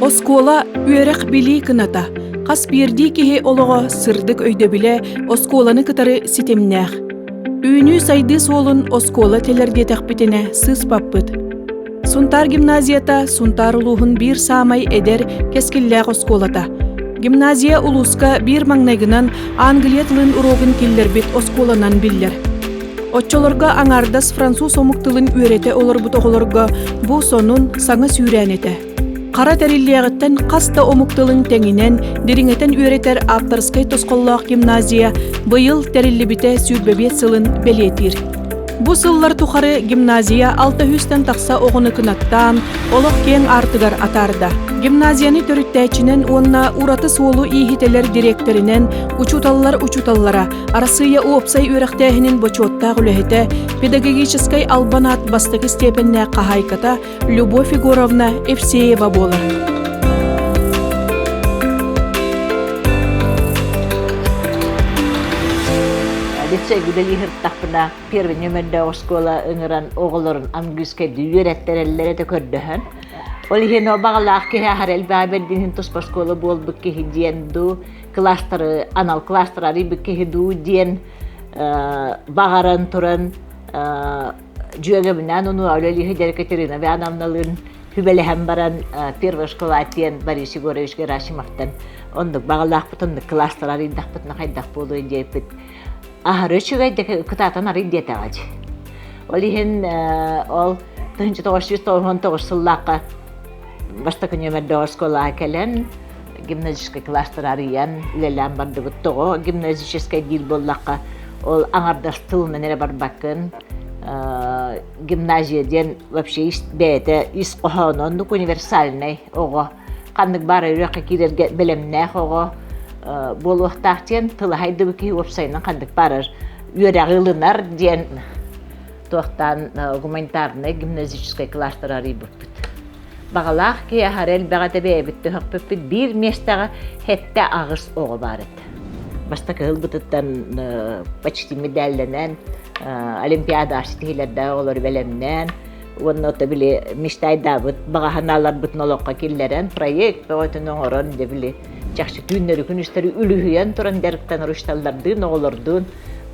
Оскуола үөрэх-билии кыната. Хас биирдии киһи олоҕо сырдык өйдөбүлэ оскуоланы кытары ситимнээх. Үүнүү-сайдыы суолун оскуола тэлэр диэтэхпитинэ сыыспаппыт. Сунтаар гимназията Сунтаар улууһун биир саамай эдэр, кэскиллээх оскуолата. Гимназия улууска биир маҥнайгынан англия тылын уруогун киллэрбит оскуоланан биллэр. Оччолорго аҥаардас француз омук тылын үөрэтэ олорбут оҕолорго бу сонун саҥа сүүрээн этэ. Хара тэриллиэҕиттэн хас да омук тылын тэҥинэн, дириҥэтэн үөрэтэр ааптарыскай тосхоллоох гимназия быйыл тэриллибитэ 25 сылын бэлиэтиир. Бу сыллар тухары гимназия 600-тэн тахса оҕону кынаттаан, олох киэҥ аартыгар атаарда. Гимназияны төрүттээччинэн уонна ураты суолу ииһитэлэр дириэктэринэн учууталлар учууталлара, Арассыыйа уопсай үөрэхтээһинин бочуоттаах үлэһитэ, педагогическай албан аат бастакы степеннээх хаһаайката Любовь Егоровна Евсеева буолар. Лицейгэ үлэлии сырыттахпына первый нүөмэрдээх оскуола ыҥыран оҕолорун английскайдыы үөрэттэрэллэр этэ көрдөһөн. Ол иһин ол баҕалаах киһи аһара элбэҕи бэрдин иһин туспа оскуола буолбут киһи диэн дуу, кластеры, анал кластер арыйбыт киһи дуу диэн баҕаран туран дьүөгэбинээн ону үлэлииһи дьэ Екатерина Ивановналыын сүбэлэһэн баран первая школа диэн Борис Егорович Герасимовтан оннук баҕалаахпыт оннук кылаастар арыйдахпытына хайдах буолуой диэппит аһары үчүгэй да кытаатан арый диэтэҕэ дии ол иһин ол 1999 сыллаахха бастакы нүөмэрдээх оскуолаҕа кэлэн гимназическай класстар арыйан үлэлээн бардыбыт. Тоҕо гимназическай диир буоллахха, ол аҥардас тылынан эрэ барбаккын, гимназия диэн вообще бэйэтэ ис хоһооно оннук универсальнай оҕо ханнык баар үөрэххэ киирэргэ бэлэмнээх оҕо буолуохтаах диэн тылаһайдыбыт киһи уопсайынан ханнык баарар үөрэҕи ылынар диэн туохтаан гуманитарнай гимназическай класстар арыйбыппыт. Баҕалаах киһи аһара элбэҕи да бэйэбит төһөхпүппүт биир миэстэҕэ 7-8 оҕо баар этэ. Бастакы ылбытыттан почти медаллэнэн олимпиада ситиһиилэрдээх оҕолору бэлэмнээн уонна ото били мечтайдаабыт баҕа санааларбытын олоххо киллэрэн проект бөҕөтүн оҥорон дьэ били чахчы түүннэри күнүстэри үлүһүйэн туран дьарыктанар учууталлардыын оҕолордуун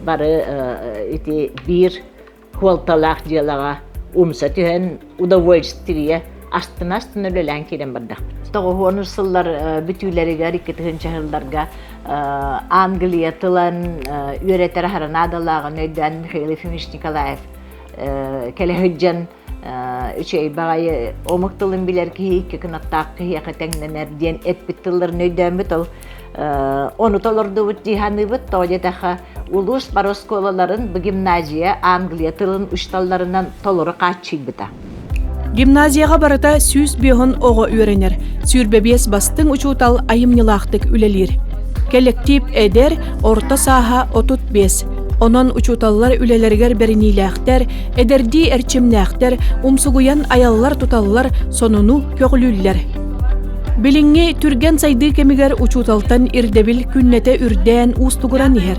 бары ити биир Суолталаах дьыалаҕа умса түһэн, удовольствие астына-астына үлэлээн киирэн бардахпыт. Тоҕуһуонус сыллар бүтүүлэригэр, 2000 сылларга Англия тылын үөрэтэр аһара наадалааҕын өйдөөн Михаил Ефимович Николаев кэлэ сылдьан үчүгэй баҕайы омук тылын билэр киһи икки кынаттаах киһиэхэ тэҥнэнэр диэн эппит тылларын өйдөөммүт ол ону толордубут дии саныыбыт тоҕо диэтэххэ улуус бары оскуолаларын бу гимназия англия тылын учууталларынан толору хааччыйбыта. Гимназияҕа барыта 105 оҕо үөрэнэр, 25 бастыҥ учуутал айымньылаахтык үлэлиир. Кэлэктиип эдэр, орто сааһа 35. Онон учууталлар үлэлэригэр бэриниилээхтэр, эдэрдии эрчимнээхтэр, умсугуйан айаллар-туталлар, сонуну көҕүлүүллэр. Билиҥҥи түргэн сайдыы кэмигэр учууталтан ирдэбил күннэтэ үрдээн уустугуран иһэр.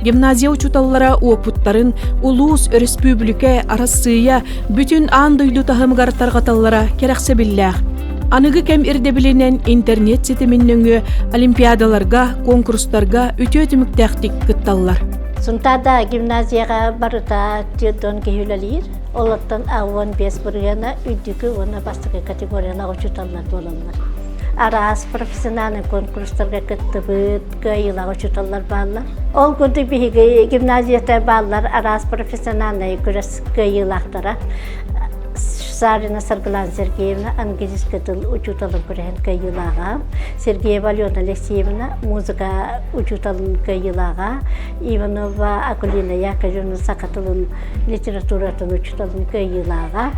Гимназия учууталлара уопуттарын улуус, өрөспүүбүлүкэ, Арассыыйа, бүтүн аан дойду таһымыгар тарҕаталлара кэрэхсэбиллээх. Аныгы кэм ирдэбилинэн интернет ситимин нөҥүө олимпиадаларга, куонкурустарга үтүө түмүктээхтик кытталлар. Сунтаарда гимназияҕа барыта 40 киһи үлэлиир. Олортон 15 бырыһыана үрдүкү уонна бастакы категориялаах учууталлар буолаллар. Араас профессиональнай конкурстарга кыттыбыт, кыайыылаах учууталлар бааллар. Ол курдук биһиги гимназията бааллар араас профессиональнай күрэс кыайыылаахтара. Сарина Саргылан Сергеевна английский тыл учууталын күрэһин кыайыылааҕа, Сергеева Алена Алексеевна музыка учууталын кыайыылааҕа, Иванова Акулина Яковлевна саха тылын литературатын учууталын кыайыылааҕа,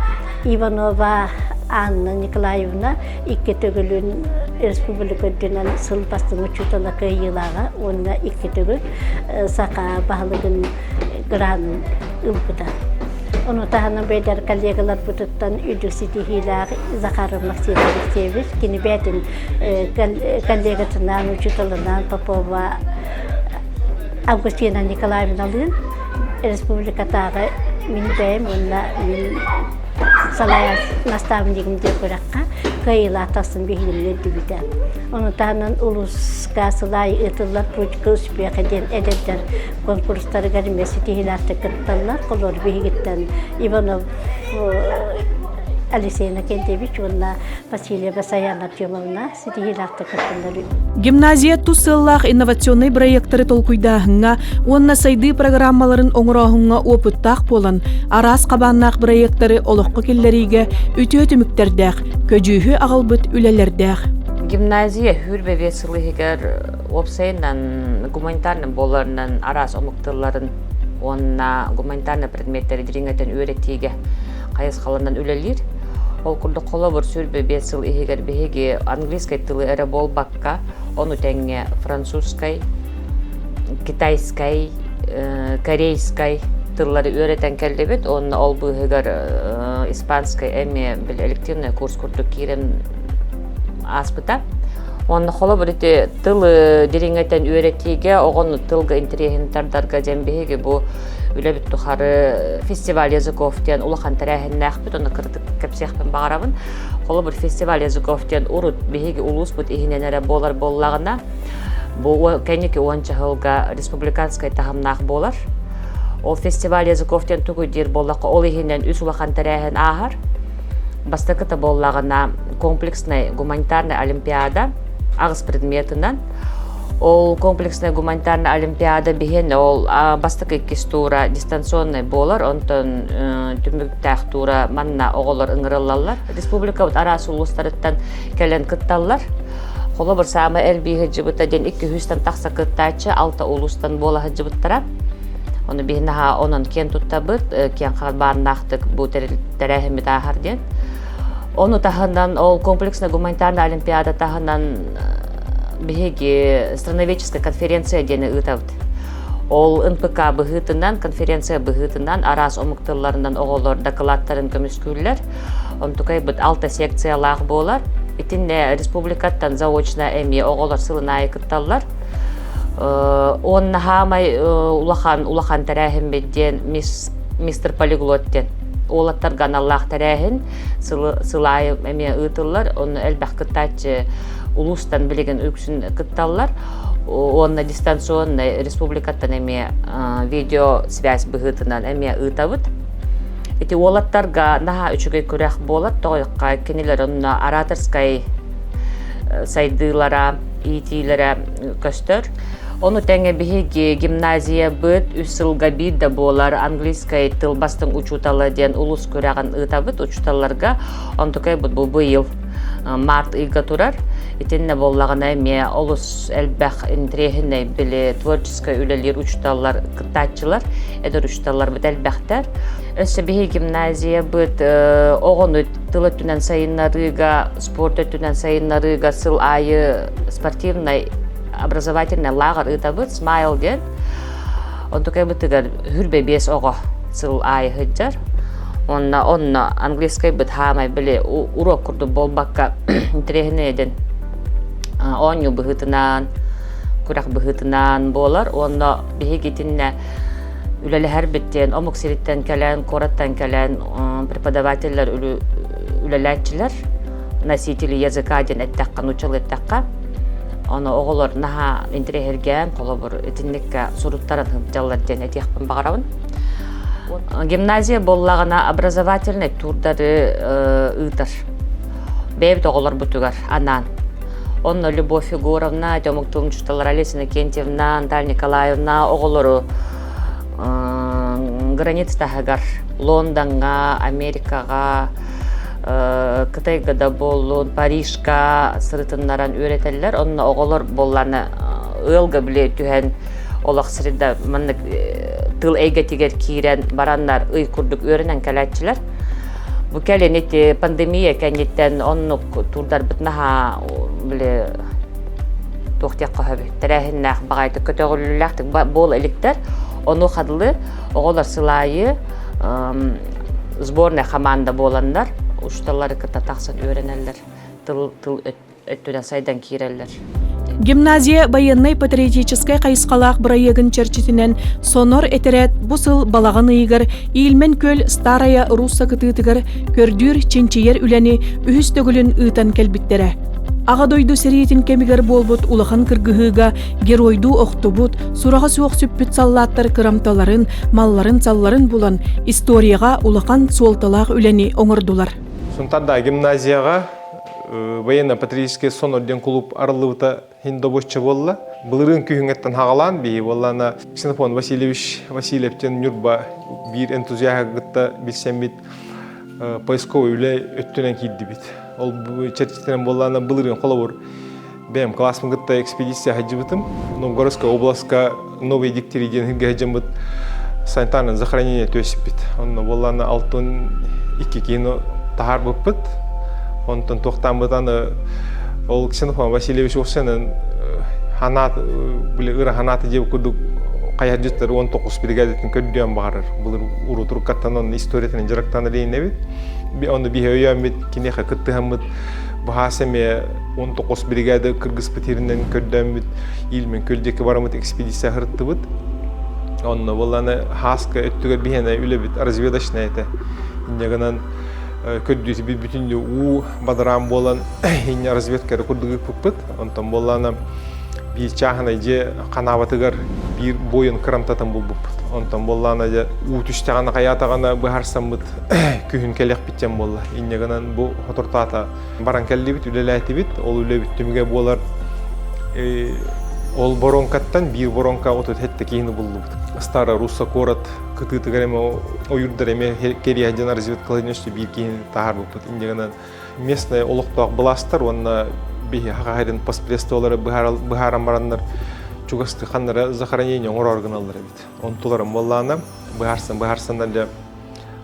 Иванова Анна Николаевна икки төгүлүн республика үрдүнэн сыл бастыҥ учуутала кыайыылааҕа уонна икки төгүл саха баһылыгын гранын ылбыта. Ону таһынан бэйдэр коллегаларбытыттан үрдүк ситиһиилээх Захаров Максим Алексеевич кини бэйэтин коллегатынаан, учууталынаан Попова Августина Николаевналыын. республикатааҕы мин бэйэм уонна мин салайар наставнигым диэн күрэххэ кыайыылаах тахсан биһигини үөрдүбүтэ. Ону таһынан улууска сыл аайы ыытыллар «Путь к успеху» диэн эдэрдэр конкурстарыгар эмиэ ситиһиилээхтик кытталлар. Холобур, биһигиттэн Иванов Алексей Иннокентьевич уонна Васильева Саяна Артемовна ситиһиилээхтик кытталлар. Гимназия тус сыаллаах инновационнай бырайыактары толкуйдааһыҥҥа уонна сайдыы программаларын оҥорооһуҥҥа уопуттаах буолан, араас хабааннаах бырайыактары олоххо киллэриигэ үтүө түмүктэрдээх, көдьүүһү аҕалбыт үлэлэрдээх. Гимназия сүүрбэ биэс сыл иһигэр уопсайынан гуманитарный буоларынан араас омук тылларын уонна гуманитарный предметтэри дириҥэтэн үөрэтиигэ хайысхаланан үлэлиир. Ол курдук холобур 25 сыл иһигэр биһиги английскай тылы эрэ буолбакка, ону тэҥҥэ французскай, китайскай, корейскай тыллары үөрэтэн кэллибит уонна ол быыһыгар испанскай эмиэ били элективный курс курдук киирэн ааспыта. Уонна холобур ити тылы дириҥэтэн үөрэтиигэ оҕону тылга интэриэһин тардарга диэн биһиги бу үлэбит тухары фестиваль языков диэн улахан тэрээһиннээхпит, онно кыратык кэпсиэхпин баҕарабын. Холобур, фестиваль языков диэн урут биһиги улууспут иһинэн эрэ буолар буоллаҕына, бу кэнники уонча сылга республиканскай таһымнаах буолар. Ол фестиваль языков диэн тугуй диир буоллахха, ол иһинэн үс улахан тэрээһин ааһар. Бастакыта буоллаҕына комплекснай гуманитарнай олимпиада аҕыс предметынан. Ол комплекснай гуманитарнай олимпиада биһиэн ол бастакы иккис туура дистанционнай буолар, онтон түмүктээх туура манна оҕолор ыҥырыллаллар. Республикабыт араас улуустарыттан кэлэн кытталлар. Холобур, саамай элбии сылдьыбыта диэн 200-тан тахса кыттааччы алта улуустан буола сылдьыбыттара. Ону биһи наһаа онон киэн туттабыт, киэн халбааннаахтык бу тэрээһиммит ааһар диэн. Ону таһынан ол комплекснай гуманитарнай олимпиада таһынан биһиги страноведческая конференция диэни ыытабыт. Ол НПК быһыытынан, конференция быһыытынан араас омук тылларынан оҕолор дакылааттарын көмүскүүллэр. Онтукайбыт алта секциялаах буолар. Итиннэ республикаттан заочно эмиэ оҕолор сылын аайы кытталлар. Уонна хаамай улахан улахан тэрээһиммит диэн мистер полиглот диэн уолаттарга аналлаах тэрээһин сыл аайы эмиэ ыытыллар. Онно элбэх кыттааччы улуустан билигин үксүн кытталлар. Уонна дистанционнай республикаттан эмиэ видеосвязь быһыытынан эмиэ ыытабыт. Ити уолаттарга наһаа үчүгэй күрэх буолар, тоҕойукка кинилэр онно ораторскай сайдыылара, иитиилэрэ көстөр. Ону тэҥэ биһиги гимназиябыт үс сылга биир да буолар английскай тыл бастыҥ учуутала диэн улус күрэҕин ыытабыт учууталларга. Онтукайбыт бу быйыл март ыйга турар. Итиннэ буоллаҕына эмиэ олус элбэх интэриэһинэй били творческай үлэлиир учууталлар кыттааччылар, эдэр учууталларбыт элбэхтэр. Өссө биһиги гимназиябыт оҕону тыл өттүнэн сайыннарыыга, спорт өттүнэн сайыннарыыга сыл аайы спортивнай образовательный лааҕыр ыытабыт, Смайл диэн. Онтукайбытыгар 25 оҕо сыл аайы сылдьар. Онно онно английскайбыт хаамай били уруок курдук буолбакка интэриэһинэй диэн оонньуу быһыытынан, күрэх быһыытынан буолар. Уонна биһиги итиннэ үлэлэһэрбит диэн омук сириттэн кэлэн, куораттан кэлэн преподавателлэр үлэлээччилэр носители языка диэн эттэххэ, нууччалыы эттэххэ, ону оҕолор наһаа интэриэһиргээн, холобур, итинниккэ суруттаран сылдьаллар диэн этиэхпин баҕарабын. Гимназия буоллаҕына образовательнай туурдары ыытар. Бэйэбит оҕолорбутугар анаан. Онно Любовь Егоровна, омук тылын учууталлара Олеся Иннокентьевна, Наталья Николаевна оҕолору граница таһыгар Лондоҥҥа, Америкаҕа, Кытайга да буоллун, Парижка сырытыннаран үөрэтэллэр. Онно оҕолор буоллаана ыалга били түһэн олох среда маннык тыл эйгэтигэр киирэн бараннар ый курдук үөрэнэн кэлээччилэр. Бу кэлин ити пандемия кэнниттэн оннук туурдарбыт наһаа били туох диэххэ сөбүй тэрээһиннээх баҕайытык көтөҕүллүүлээхтик буола иликтэр. Ону хадылы оҕолор сыл аайы сборная команда буоланнар учууталлары кытта тахсан үөрэнэллэр, тыл тыл өттүнэн сайдан киирэллэр. Гимназия байыаннай-патриотическай хайысхалаах бырайыагын чэрчитинэн Сонор этэрээт бу сыл балаҕан ыйыгар Ильмень күөл Старая Русса кытыытыгар көрдүүр, чинчийэр үлэни үһүс төгүлүн ыытан кэлбиттэрэ. Аҕа дойду сэриитин кэмигэр буолбут улахан кыргыһыыга геройдуу охтубут, сураҕа суох сүппүт саллааттар кырамталарын, малларын-салларын булан, историяҕа улахан суолталаах үлэни оҥордулар. Сунтарда гимназияҕа военно-патриотический сонор диэн кулууп арыллыбыта иһин добуочча буолла. Былырыын күһүҥҥэттэн хаҕалаан биһи буоллаана Ксенофон Васильевич Васильев диэн Ньурба биир энтузиаһы кытта билсэммит поисковый үлэ өттүнэн киирдибит. Ол чэрчитинэн буоллаана былырыын холобур бэйэм класспын кытта экспедиция сылдьыбытым. Новгородская областка Новый Дегтяри диэн сиргэ сылдьаммыт санитарное захоронение түөспүт. Онно буоллаана алтын икки киһини таһаарбыппыт. Онтон туохтааммыт аны ол Ксенофон Васильевич Овсянын ханаат били ыра ханааты диэбит курдук хайардьыттар 19 бригадатын көрдөөн баҕарар. Былыр урутуруккаттан онно историятынан дьарыктанар эбит. Онно биһи өйөөммүт киниэхэ кыттыһаммыт баһаас эмиэ 19 бригада кыргыспыт сиринэн көрдөөммүт Ильмень күөл диэки бараммыт экспедиция сырыттыбыт. Онно буоллааны Хааска өттүгэр биһиэнэ үлэбит разведочная этэ. Инньэ гынан көрдүүтүбүт бүтүннүү уу бадараан буолан инньэ разведка эрэ курдук ыыппыппыт. Онтон буоллаана биир чааһынай дьиэ ханаабатыгар биир буойун кырамтатын булбуппут. Онтон буоллаана дьэ уу түстэҕинэ хайаатаҕына быһаарсаммыт күһүн кэлиэхпит диэн буолла. Инньэ гынан бу хотуртаата баран кэллибит, үлэлээтибит. Ол үлэбит түмүгэ буолар ол воронкаттан биир воронка 37 киһини буллубут. Старая Русса куорат кытыытыгар эме ойуурдар эме кэриэһэ диэн разведкаларын өссө биир киһини таһаарбыппыт. Инньэ гынан местный олохтоох былаастар уонна биһи хахайдын постпредстволары быһааран бараннар чугастыы ханнара захоронение оҥорор гыналлар эбит. Онтуларын буоллаана быһаарсан быһаарсаннар дьэ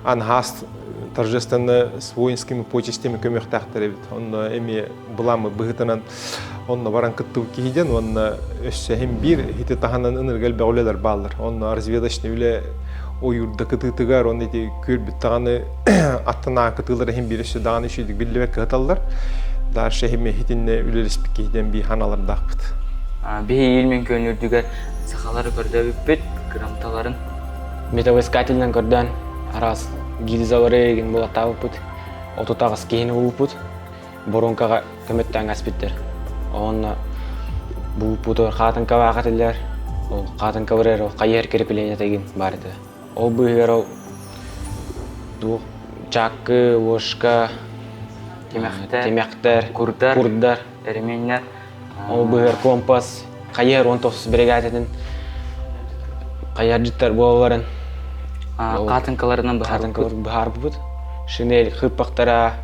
анхаас торжественно с воинскими почестями көмүөхтээхтэр эбит. Онно эмиэ былааммыт быһыытынан онно баран кыттыбыт киһи диэн уонна өссө иһин биир ити таһынан ынырык элбэх үлэлэр бааллар. Онно разведочный үлэ ойуурда кытыытыгар уонна ити күөлбүт даҕаны аттынааҕы кытыылар иһин биир өссө даҕаны үчүгүйдүк биллибэккэ кыталлар. Дальше иһин итиннэ үлэлэспит киһи диэн биир ханалардаахпыт. Биһи Ильмень күөл үрдүгэр сахалары көрдөбүппүт, кырамталарын. Металлоискателинэн көрдөөн араас гильзалары игин булаттаабыппыт. 38 киһини булбуппут. Воронкаҕа көмөттөөн аспиттар. Онно булбуппутугар хаатыҥкалаах этилэр. Ол хаатыҥкалар ол хайыһар креплениета игин баар этэ. Ол быыһыгар ол туох чааккы, ложка, Тимэхтэр, тимэхтэр, курдар, курдар, эремиэннэр. Ол быыһыгар компас, хайыһар 19 бригадатын хайыһардьыттар буолалларын Хаатыҥкаларынан хаатыҥкалар быһаарбыппыт. Шинель кыыппахтара,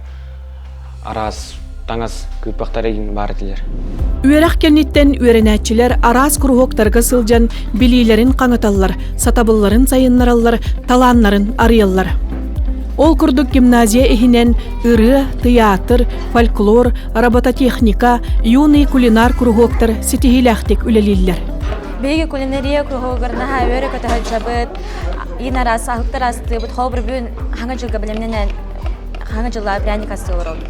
араас таҥас кыыппахтара игин баар этилэр. Үөрэх кэнниттэн үөрэнээччилэр араас куруһуоктарга сылдьан билиилэрин хаҥаталлар, сатабылларын сайыннараллар, талааннарын арыйаллар. Ол курдук гимназия иһинэн ырыа, тыйаатыр, фольклор, робототехника, юный кулинар куруһуоктар ситиһиилээхтик үлэлииллэр. Биһиги кулинария куруһуогар наһаа үөрэ көтө сылдьабыт, иин араас аһылыктар астыыбыт, холобур бүгүн хаҥа дьылга бэлэмнэнэн хаҥа дьыллаах пряник астыы олоробут.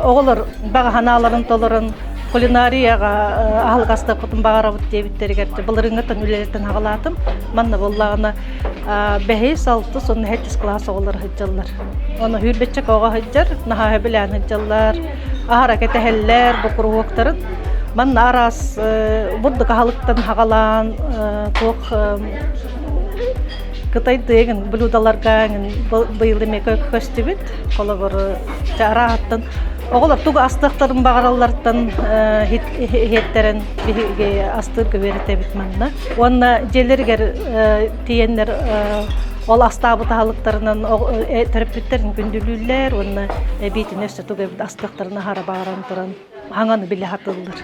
Оҕолор баҕа санааларын толорон кулинарияҕа аһылык астыахпытын баҕарабыт диэбиттэригэр былырыыҥҥыттан үлэлэртэн аҕалаатым. Манна буоллаҕына бэһис, алтыс уонна сэттис кылаас оҕолор сылдьаллар. Ону сүүрбэччэ оҕо сылдьар, наһаа сөбүлээн сылдьаллар, аһара кэтэһэллэр бу куруһуоктарын. Манна араас бурдук аһылыктан аҕалаан туох кытайдыы эҥин блюдаларга эҥин быйыл эмиэ көстүбүт. Холобур, арааһыттан оҕолор тугу астыахтарын баҕараллартан иһиэттэрэн биһиги астыырга үөрэтэбит манна. Уонна дьиэлэригэр тиийэннэр ол астаабыт аһылыктарынан төрөппүттэрин күндүлүүллэр уонна эбиитин өссө тугу эбит астыахтарын аһара баҕаран туран хаҥаны билэ сатыыллар.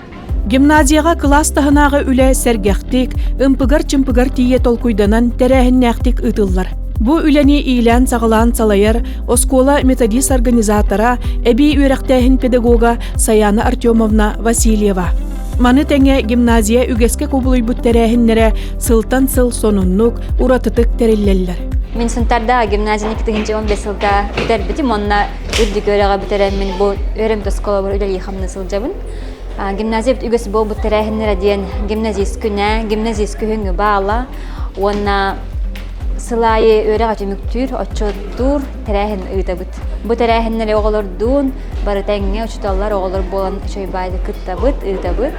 Гимназияҕа кылаас таһынааҕы үлэ сэргэхтик, ымпыгар-чымпыгар тиийэ толкуйданан тэрээһиннээхтик ыытыллар. Бу үлэни иилээн-саҕалаан салайар оскуола методист-организатора, эбии үөрэхтээһин педагога Саяна Артемовна Васильева. Маны тэҥэ гимназия үгэскэ кубулуйбут тэрээһиннэрэ сылтан сыл сонуннук, уратытык тэриллэллэр. Мин Сунтарда гимназияны 2015 сылга бүтэрбитим, онно үрдүк үөрэҕи бүтэрэммин бу үөрэммит оскуолабар үлэлии-хамныы сылдьабын. Гимназия үгэс буолбут тэрээһиннэрэ диэн гимназист күнэ, гимназист күһүҥҥү баала уонна сыл аайы үөрэҕи түмүктүүр, отчуоттуур тэрээһин ыытабыт. Бу тэрээһиннэри оҕолордуун бары тэҥҥэ учууталлар, оҕолор буолан үчүгэй кыттабыт, ыытабыт.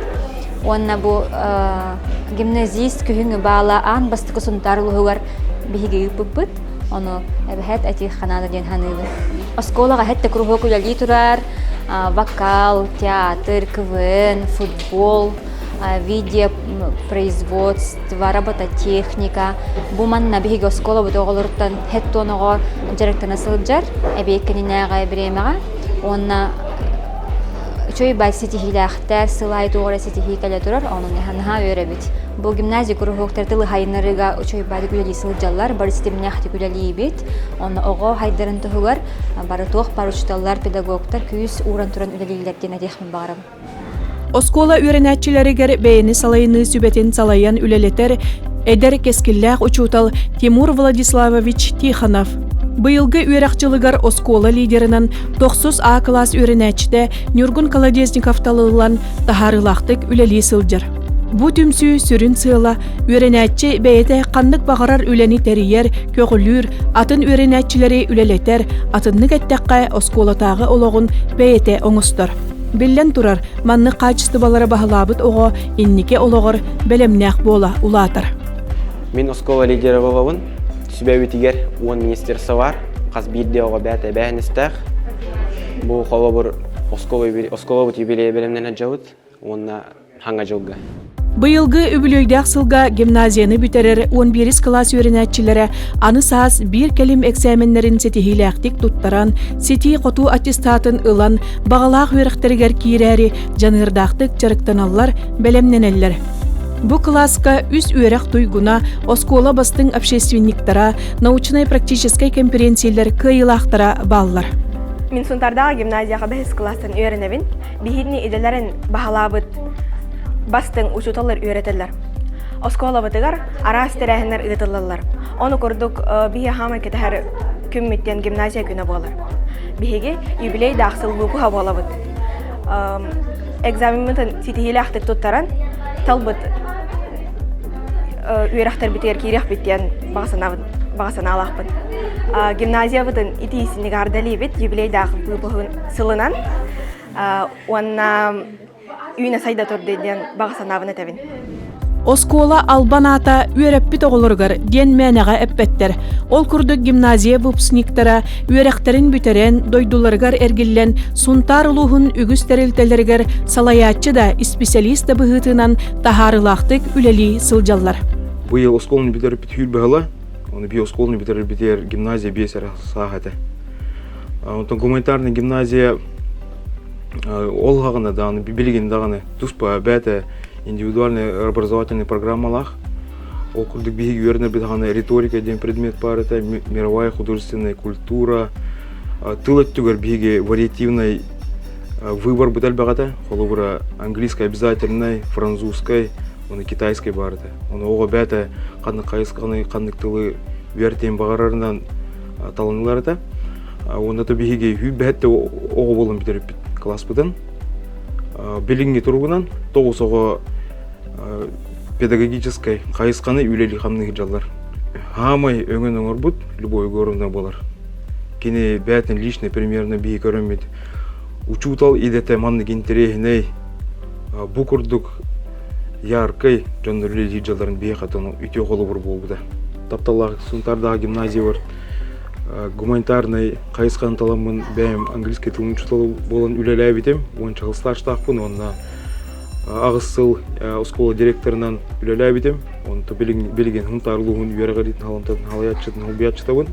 Уонна бу гимназист күһүҥҥү баала аан бастакы Сунтаар улууһугар биһиги ыыппыппыт. Ону эбэһээт этиэх ханаада диэн саныыбын. Оскуолаҕа эһэт куруһуок үлэлии турар, вокал, театр, КВН, футбол, видеопроизводство, робототехника. Бу манна биһиги оскуолабыт оҕолоруттан хэд туон оҕо дьарыктана сылдьар эбиэккэнинээҕи бириэмэҕэ уонна үчүгэй бай ситиһиилээхтэр, сыл аайы туох эрэ ситиһии кэлэ турар, онон наһаа үөрэбит. Бу гимназия куруһуоктар тылы хайыннарыыга үчүгэй баайдык үлэлии сылдьаллар, бары ситимнээхтик үлэлиибит. Онно оҕо хайдарын туһугар бары туох баар учууталлар, педагогтар күүс ууран туран үлэлииллэр диэн этиэхпин баҕарабын. Оскуола үөрэнээччилэригэр бэйэни салайыныы сүбэтин салайан үлэлэтэр эдэр кэскиллээх учуутал Тимур Владиславович Тихонов. Быйылгы үөрэх дьылыгар оскуола лидерынан тохсус А кылаас үөрэнээччитэ Ньургун Колодезников талыллан таһаарыылаахтык үлэлии сылдьар. Бу түмсүү сүрүн сыала үөрэнээччи бэйэтэ ханнык баҕарар үлэни тэрийэр, көҕүлүүр, атын үөрэнээччилэри үлэлэтэр, атыннык эттэххэ, оскуолатааҕы олоҕун бэйэтэ оҥостор. Биллэн турар, маннык хаачыстыбалары баһылаабыт оҕо инники олоҕор бэлэмнээх буола улаатар. Мин оскуола лидерэ буолабын. Сүбэбитигэр 10 министерство бар. Хас биирдии оҕо бэйэтэ эбээһинэстээх. Бу холобур оскуолабыт юбилейа бэлэмнэнэ дьабыт уонна хаҥа дьылга. Быйылгы үбүлүөйдээх сылга гимназияны бүтэрэр 11 кылаас үөрэнээччилэрэ аны саас биир кэлим эксээмэннэрин ситиһиилээхтик туттаран, ситии-хотуу аттестатын ылан, баҕалаах үөрэхтэригэр киирээри дьаныардаахтык дьарыктаналлар, бэлэмнэнэллэр. Бу кылааска үс үөрэх туйгуна, оскуола бастыҥ общественниктара, научнай-практическай кэмпириэнсийэлэр кыайыылаахтара бааллар. Мин Сунтардааҕы гимназияҕа бэһис кылаастан үөрэнэбин. Биһигини идэлэрин баһылаабыт бастыҥ учууталлар үөрэтэллэр. Оскуолабытыгар араас тэрээһиннэр ыытыллаллар. Ону курдук биһи хаамай кэтэһэр күммүт диэн гимназия күнэ буолар. Биһиги юбилейдаах сыл выпуһа буолабыт. Экзамеммытын ситиһиилээхтик туттаран, талбыт үөрэхтэрбитигэр киириэхпит диэн баҕа санаалаахпын. Гимназиябытын итиисинник ардалиибит юбилейдаах выпуһун сылынан уонна үүнэ сайда турду диэн баҕа санаабын этэбин. Оскуола албан аата үөрэппит оҕолоругар диэн мээнэҕэ эппэттэр. Ол курдук гимназия выпускниктара үөрэхтэрин бүтэрэн, дойдуларыгар эргиллэн, Сунтаар улууһун үгүс тэрилтэлэригэр салайааччы да, исписэлиис да быһыытынан таһаарыылаахтык үлэлии сылдьаллар. Быйыл оскуоланы бүтэрбит түүл быһыла, оны би оскуоланы бүтэрбитигэр гимназия биэс эрэ сааһа этэ. Онтон гуманитарный гимназия ол хаҕына даҕаны билигин даҕаны туспа бэйэтэ индивидуальный образовательный программалаах. Ол курдук биһиги үөрэнэрбит даҕаны риторика диэн предмет баар этэ, мировая художественная культура, тыл өттүгэр биһиги вариативный выборбыт элбэх этэ. Холобура, английскай обязательный, французскай, уонна китайскай баар этэ. Ону оҕо бэйэтэ ханнык хайысханы, ханнык тылы үөрэтиэн баҕарарынан талынылар этэ. Уонна то биһиги сүүрбэһэттэ оҕо буолан бүтэриппит класспытын. Билиҥҥи туругунан тоҕус оҕо педагогическай хайысханы үлэлии хамныы сылдьаллар. Хаамай өҥөн оҥорбут Любовь Егоровна буолар. Кини бэйэтин личный примерно биһи көрөммүт учуутал идэтэ маннык интэриэһинэй бу курдук яркай дьоннор үлэлиир дьалларын биһиэхэ үтүө холобур буолбута. Тапталлаах Сунтаардааҕы гимназиябар гуманитарнай хайысханы таламмын бэйэм английский тылын учуутала буолан үлэлээбитим. Уонча сыл стажтаахпын уонна аҕыс сыл оскуола директорынан үлэлээбитим. Онто билигин Сунтаар улууһун үөрэҕириитин халымтатын халайааччытын холбуйааччытабын.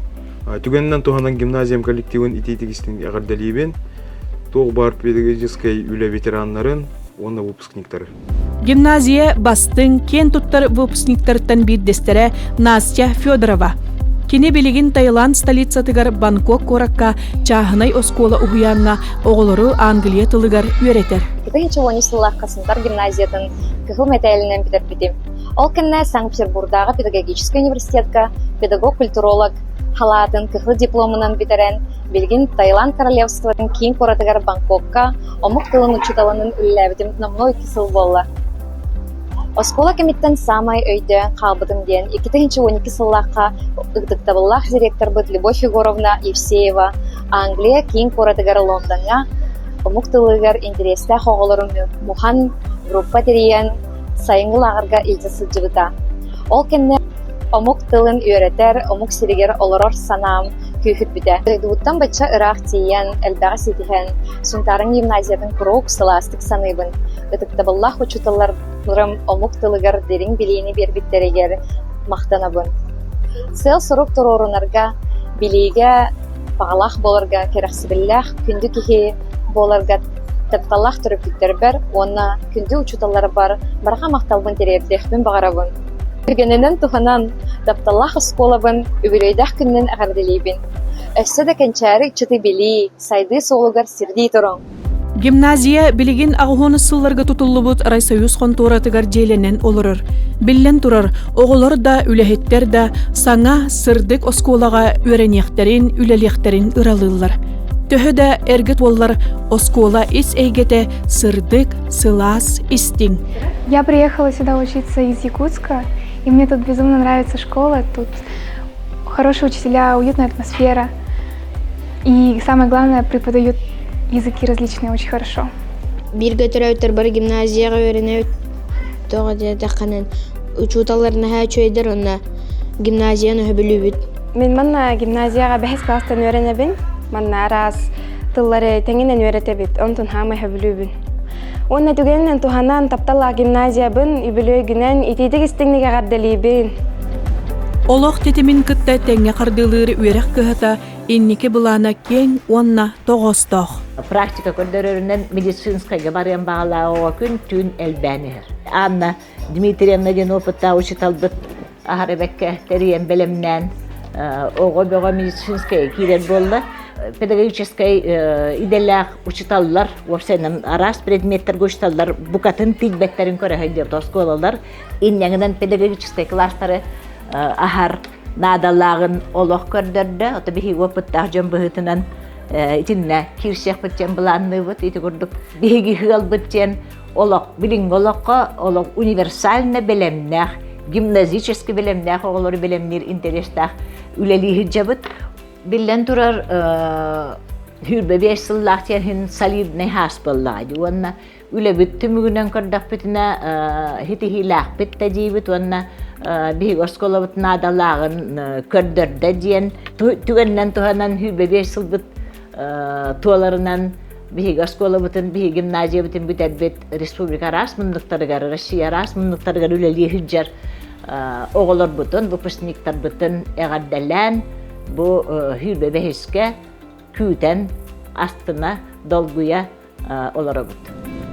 Түгэнинэн туһанан гимназиям коллективын итии-тигистин эҕэрдэлиибин. Туох баар педагогическай үлэ ветераннарын уонна выпускниктары. Гимназия бастыҥ, киэн туттар выпускниктарыттан биирдэстэрэ Настя Федорова. Кини билигин Таиланд столицатыгар Бангкок куоракка чааһынай оскуола уһуйааҥҥа оҕолору англия тылыгар үөрэтэр. 2010 сыллаахха Сунтар гимназиятын кыһыл мэтээлинэн бүтэрбитим. Ол кэннэ Санкт-Петербурдааҕы педагогическай университетка педагог-культуролог халаатын кыһыл дипломунан бүтэрэн, билигин Таиланд королевствотын киин куоратыгар Бангкокка омук тылын учууталынан үлэлээбитим номнуо 2 сыл буолла. Оскуола кэмиттэн саамай өйдөөн хаалбытым диэн 2012 сыллаахха ытыктабыллаах директорбыт Любовь Егоровна Евсеева Англия киин куоратыгар Лондоҥҥа омук тылыгар интэриэстээх оҕолору муһан группа тэрийэн сайыҥҥы лааҕырга илдьэ сылдьыбыта. Ол кэннэ омук тылын үөрэтэр, омук сиригэр олорор санаам күүһүрбүтэ. Дойдубуттан бачча ыраах тиийэн, элбэҕи ситиһэн, Сунтаарым гимназиятын куруук сылаастык саныыбын. Ытыктабыллаах учууталларым омук тылыгар дириҥ билиини биэрбиттэригэр махтанабын. Сыал-сорук туруорунарга, билиигэ баҕалаах буоларга кэрэхсэбиллээх күндү киһи буоларга тапталлаах төрөппүттэрбэр уонна күндү учууталларбар барҕа махталбын тириэрдиэхпин баҕарабын. Түгэнинэн туһанан, тапталлаах оскуолабын үбүлүөйдээх күнүнэн эҕэрдэлиибин. Өссө да кэнчээри ыччаты билии, сайдыы суолугар сирдии туруҥ! Гимназия билигин аҕыһуонус сылларга тутуллубут райсоюз хонтуоратыгар дьиэлэнэн олорор. Биллэн турар, оҕолор да, үлэһиттэр да саҥа, сырдык оскуолаҕа үөрэниэхтэрин, үлэлиэхтэрин ыралыыллар. Төһө да эргэ буоллар, оскуола ис эйгэтэ сырдык, сылаас, истиҥ. Я приехала сюда учиться из Якутска, и мне тут безумно нравится школа, тут хорошие учителя, уютная атмосфера. И самое главное, преподают языки различные очень хорошо. Бииргэ төрөөбүттэр бары гимназияҕа үөрэнэбит тоҕо диэтэххинэ учууталлар наһаа үчүгэйдэр уонна гимназияны өһөбүлүүбүт. Мин манна гимназияҕа бэһис класстан үөрэнэбин. Манна араас тыллары тэҥинэн үөрэтэбит, онтон хаамай өһөбүлүүбүн. Уонна түгэнинэн туһанан тапталлаах гимназиябын үбүлүөйгүнэн итиитик истиҥник эҕэрдэлиибин. Олох тэтимин кытта тэҥҥэ хардыылыыр үөрэх кыһата инники былаана киэҥ уонна тоҕоостоох. Практика көрдөрөрүнэн медицинскайга барыан баҕалаах оҕо күн-түүн элбээн иһэр. Анна Дмитриевна диэн опыттаах учууталбыт аһара бэккэ тэрийэн бэлэмнээн оҕо бөҕө медицинскэй киирэр буолла. Педагогическай идэлээх учууталлар, уопсайынан араас предметтэргэ учууталлар букатын тиийбэттэрин көрө сылдьыбыт оскуолалар инньэҥинэн педагогическай класстары аһар наадалааҕын олох көрдөрдө. Ото биһиги опыттаах дьон быһыытынан итиннэ киирсиэхпит диэн былаанныыбыт. Ити курдук биһиги ыалбыт диэн олох билиҥҥи олоххо олох универсально бэлэмнээх, гимназически бэлэмнээх оҕолору бэлэмниир интэриэстээх үлэлии сылдьабыт. Биллэн турар, 25 сыллаах диэн солидный хаас буоллаҕа дии уонна үлэбит түмүгүнэн көрдөхпүтүнэ ситиһиилээхпит да диибит уонна биһиги оскуолабыт наадалааҕын көрдөрдө диэн түгэнинэн туһанан 25 сылбыт туоларынан биһиги оскуолабытын, биһиги гимназиябытын бүтэрбит республика араас муннуктарыгар, Россия араас муннуктарыгар үлэлии сылдьар оҕолорбутун, выпускниктарбытын эҕэрдэлээн бу сүүрбэ бэһискэ күүтэн, астына, долгуйа олоробут.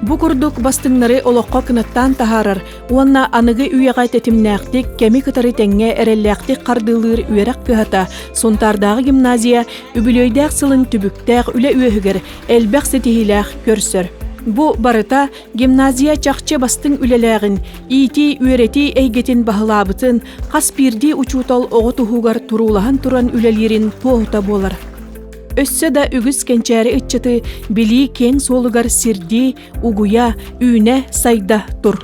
Бу курдук бастыҥнары олоххо кынаттаан таһаарар уонна аныгы үйэҕэ тэтимнээхтик, кэми кытары тэҥҥэ эрэллээхтик хардыылыыр үөрэх кыһата Сунтаардааҕы гимназия үбүлүөйдээх сылын түбүктээх үлэ үөһүгэр элбэх ситиһиилээх көрсөр. Бу барыта гимназия чахчы бастыҥ үлэлээҕин, иитии-үөрэтии эйгэтин баһылаабытын, хас биирдии учуутал оҕо туһугар туруулаһан туран үлэлиирин туоһута буолар. Өссө да үгүс кэнчээри ыччаты билии киэҥ суолугар сирдии, угуйа, үүнэ, сайда тур.